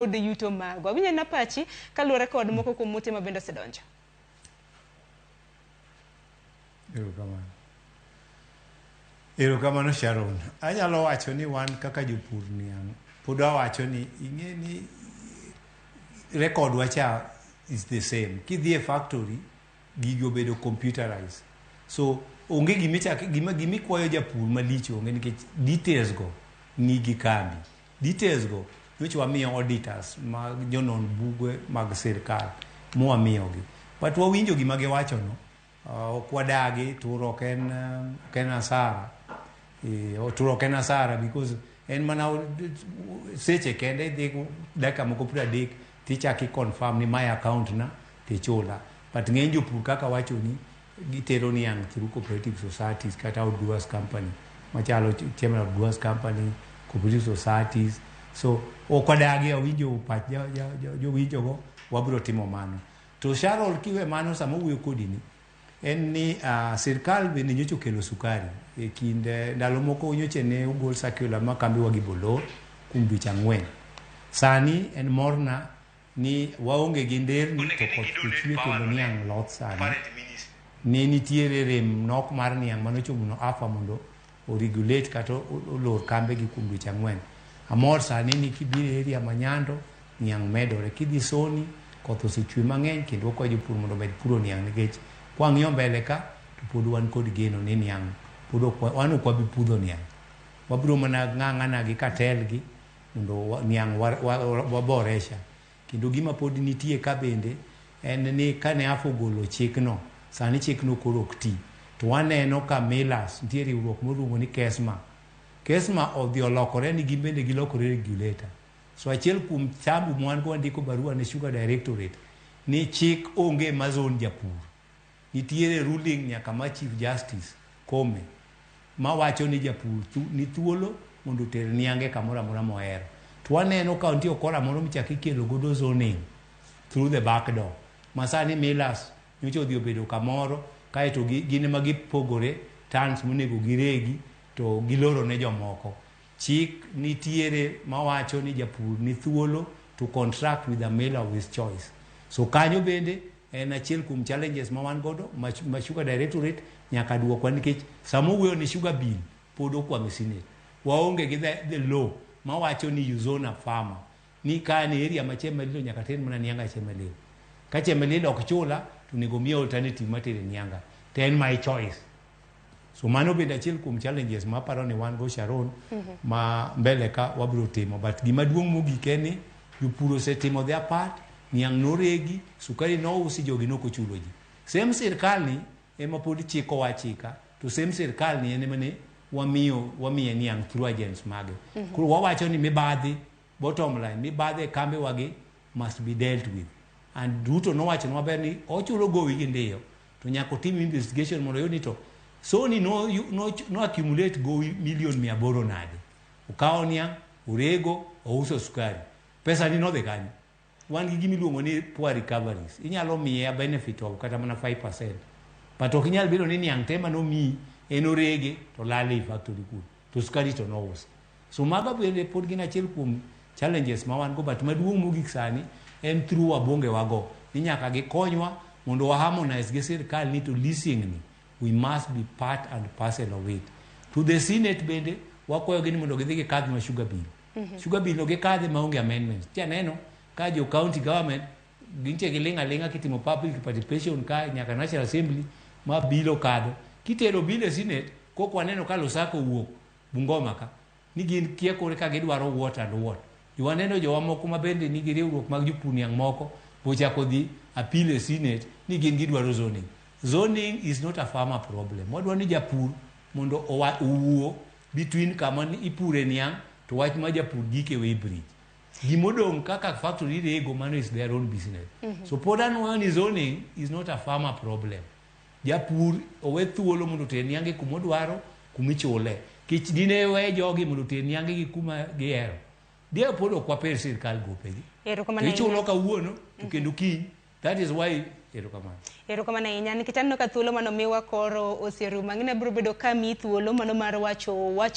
Kod yuto mago. Awinjo na pachi kaluwore kod moko kuom ote ma bende osedonjo. Erokamano. Erokamano Sharon. Anyalo wacho ni wan kaka jopur niang' pod awacho ni ing'e ni record wa cha is the same. Kidhi e factory gigi obedo computerized. So onge gimichak gima gimikwayo japur malich onge nikech details go nigi kambi. Details go nyocha wamiyo auditors ma jonon buge mag sirkal mwamiyogi. But wawinjo gima giwacho no, ok wadagi, tur ok en, ok en asara. E, tur ok en asara because en mana seche kende idhi dakika moko 30 tichak i confirm ni mae account na tichula. But ng'eny jopur kaka wachoni gitero niang' through cooperative societies kata outgrowers company machalo chairman outgrowers company, cooperative societies. So ok wadagi awinjo pach jowinjogo wabiro timo mano. To Sharon kiwe mano sama owuoyo kodi ni en ni sirkal bende nyocha okelo sukari e kind ndalo moko nyocha ne ogol circular ma kambiwa gi bolor kuom dweche 4. Sani en morna ni waonge gi nderni to koth to chwe kendo niang' loth sani. Ne nitiere rem nok mar niang' mane ochuno AFA mondo o regulate kata olor kambe gi kuom dweche 4. Amor sani ni kibiro e area ma Nyando niang' medore. Kidhi Soni koth osechwe mang'eny kendo wakwayo jopur mondo omed puro niang' nikech kwang'iyo mbele ka to pod wan kod geno ni niang' pod ok wan ok wabi pudho niang'. Wabiro mana ng'ang'ana gi cartel gi mondo niang' waboresha. Kendo gima pod nitie ka bende en ni kane AFA ogolo chikno, sani chikno koro ok ti. To waneno ka millers, nitie riwruok moluongo ni KESMA. KESMA odhi olokore ni gin bende gilokore regulator. So achiel kuom tabu mwan go wandiko barua ne Sugar Directorate ni chik onge ma zone japur. Nitiere ruling nyaka ma Chief Justice Kome mawacho ni japur ni thuolo mondo oter niange kamoro amora mohero. To waneno ka nitie okora moro michako ikelo godo zoning through the back door. Ma sani millers nyocha odhi obedo kamoro kaeto gin ema gipogore tons monego giregi to giloro ne jomoko. Chik nitiere mawacho ni japur ni thuolo to contract with a miller of his choice. So kanyo bende en achiel kuom challenges ma wan godo ma Sugar Directorate nyaka duokwa nikech sama owuoyo ni sugar bill pod okwamo e Senate. Waonge gi the law mawacho ni you zone a farmer ni ka an e area ma Chemelil nyaka ter mana nianga Chemelil. Ka Chemelil ok chula to onego miya alternative matere nianga. To en my choice. So mano bende achiel kuom challenges ma aparo ni wan go Sharon ma mbele ka wabiro timo. But gima duong' mogik en ni jopur osetimo their part, niang' noregi, sukari nousi, jogi nok ochulo ji. Same sirkal ni ema pod chikowa achika, to same sirkal ni en ema ne wamiyo wamiye niang' through agents mage. Koro wawacho ni mibadhi, bottom line, mibadhi e kambiwa gi must be dealt with. And Ruto nowacho maber ni ochulo gowi gi ndiyo, to nyaka otim investigation mondo oyud ni to Sony no accumulate gowi milion 800 nade. Okawo niang', orego, ouso sukari. Pesa ni nodhi kanye? Wan gi gima iluongo ni poor recoveries. Inyalo miye a benefit of kata mana 5%. But ok inyal bedo ni niang' te manomiyi en orege to lal ei factory kuno. To sukari to nousi. So mago bende pod gin achiel kuom challenges ma wan go but maduong' mogik sani en through wabunge wago ni nyaka gikonywa mondo wa harmonize gi sirkal ni to leasing ni we must be part and parcel of it. To the Senate bende wakwayogi ni mondo gidhi gikadhnwa sugar bill. Sugar bill no gikadhe maonge amendments. Tianeno ka jo county government gintie giling' aling'a kitimo public participation ka nyaka National Assembly ma bill okadho. Kitero bill e Senate kok waneno ka Lusaka owuok Bungoma ka ni gin kia kore ka gidwaro what and what. Waneno jowa moko ma bende nigi riwruok mag jopur niang' moko bochako dhi appeal e Senate ni gin gidwaro zoning. Zoning is not a farmer problem. Wadwaro ni japur mondo owuo between kama ipure niang' to wach ma japur gike weighbridge. Gimodong' kaka factory rego mano is their own business. So pod anwoyo ni zoning is not a farmer problem. Japur owe thuolo mondo oter niange kuma odwaro, kuma ichule. Kech dine we jogi mondo oter niange gi kuma gihero. Die pod ok waper sirkal gopegi. Erokamano To ichulo ahinya. kawuono to kendo kiny. That is why erokamano. Erokamano ahinya nikech aneno ka thuolo mano miwa koro oserumo. Ang'e ni abiro bedo ka miyi thuolo mano mar wacho wach.